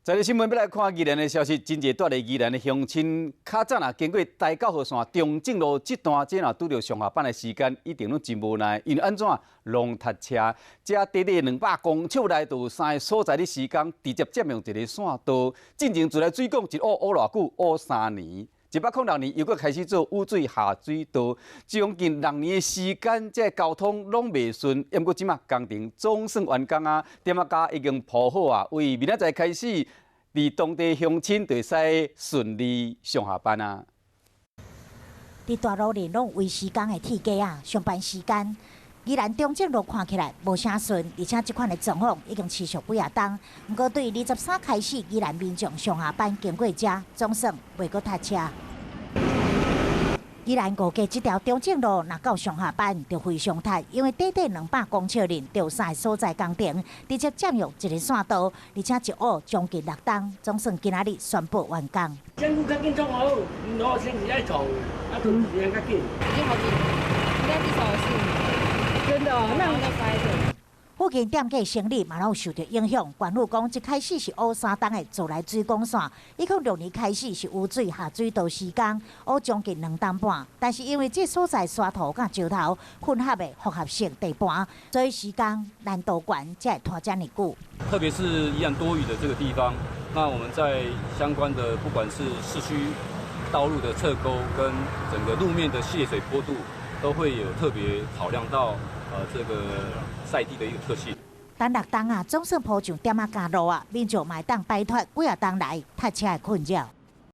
這个新聞欲來看宜蘭的消息，真濟住佇宜蘭的鄉親，較早若經過台九號線中正路這段，這若拄著上下班的時間，一定攏真無奈，因為按怎攏塞車，這短短200公尺內就有三个所在的時間，直接佔用一个線道。進前自來水管一挖挖偌久，挖3年，106年又閣開始做雨水下水道，將近6年的時間，這交通攏袂順。毋過這馬工程總算完工啊，店仔膠已經鋪好啊，為明仔載開始，佇當地鄉親就會使順利上下班啊。佇大路裡攏維施工的鐵架仔，上班時間，宜蘭中正路看起來無啥順，而且這款的狀況已經持續幾仔冬。毋過對23開始，宜蘭民眾上下班經過遮，總算袂閣塞車。宜蘭五家這條中正路，若到上下班就非常塞，因為短短200公尺內就有三個所在工程，直接佔用一個線道，而且一挖將近6冬，總算今仔日宣布完工。政府較緊創好，毋好先是愛創，啊，就時間較緊。已經好幾年，應該至少有4年。真的，那在塞著。附近店家生意嘛攏有受著影響。縣府講，一開始是挖3冬的自來水管線，106年開始是污水下水道施工，挖將近2冬半。但是因為這所在沙土佮石頭混合的複合性地盤，所以施工難度懸，才會拖遮爾久。特別是宜蘭多雨的這個地方，那我們在相關的不管是市區道路的側溝跟整個路面的泄水坡度，都會有特別考量到這個賽地的一個特性。等6冬啊，總算鋪上店仔膠路啊，民眾嘛會當擺脫幾仔冬來塞車的困擾。